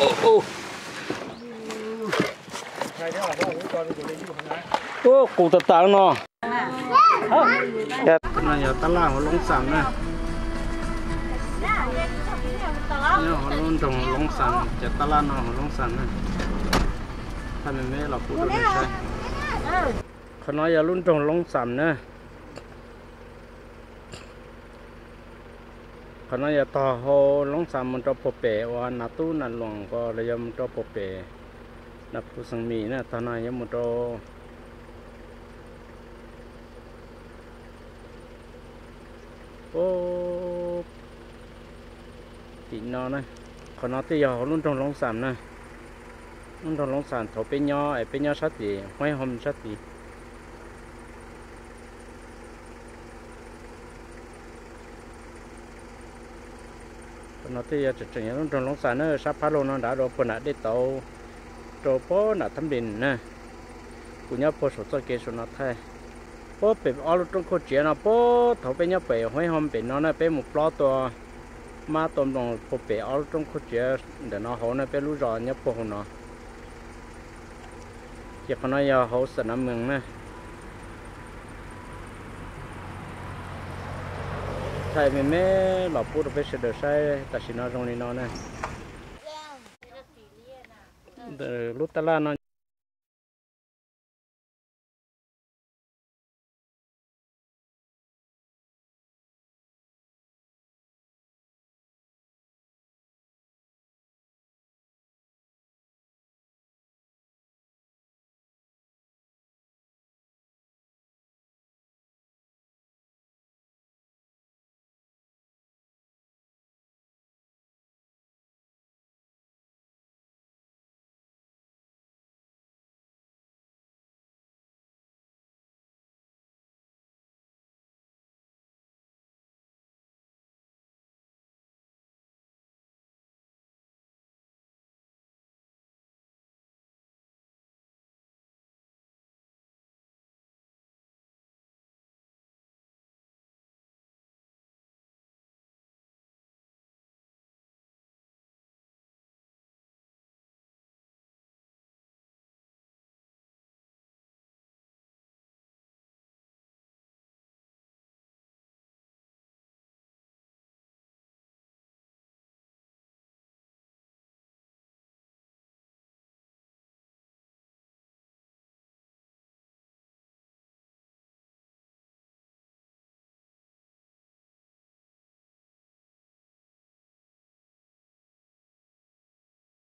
Ub, qus tas tas no. No yog tab laj hauv Loob Xam na. Nyob hauv lub nroog Loob Xam, cov tab laj no hauv Loob Xam na. Thaij me me los pub rau nej saib. Qhov no yog lub nroog Loob Xam na. Qhov no yog tog hauv Loob Xam mus rau puag pem uas Nas Tub Nas Luam ko los yog mus rau puag pem Nas Phu Xeem Mis na, tog no yuav mus rau tim no na. Qhov no twb yog hauv lub nroog Loob Xam na. Lub nroog Loob Xam thaum peb nyob es peb nyob sab tim Huaib Hom sab tid. Qhov no twb yog tseem tseem yog lub nroog Loob Xam na, sab phab laug no nrad rau puag nram dej tauv, rau puag nram Thab Npis na. Kuv nyob puag saum txoj kev saum no thaij. Puag pem ob lub roob khaub tsiav no, puag thaum peb nyob pem Huaib Hom pem no na, peb mus plob tua mab tua nploos puag pem ob lub roob khaub tsiav ntawm no hauv na, peb lub zos nyob puag hauv no. Ces qhov no yog hauv Xam Nav Mees na. Thaij me me los pub rau peb sawv daws saib tam sim no zoo li no na. Ntawm lub tab laj no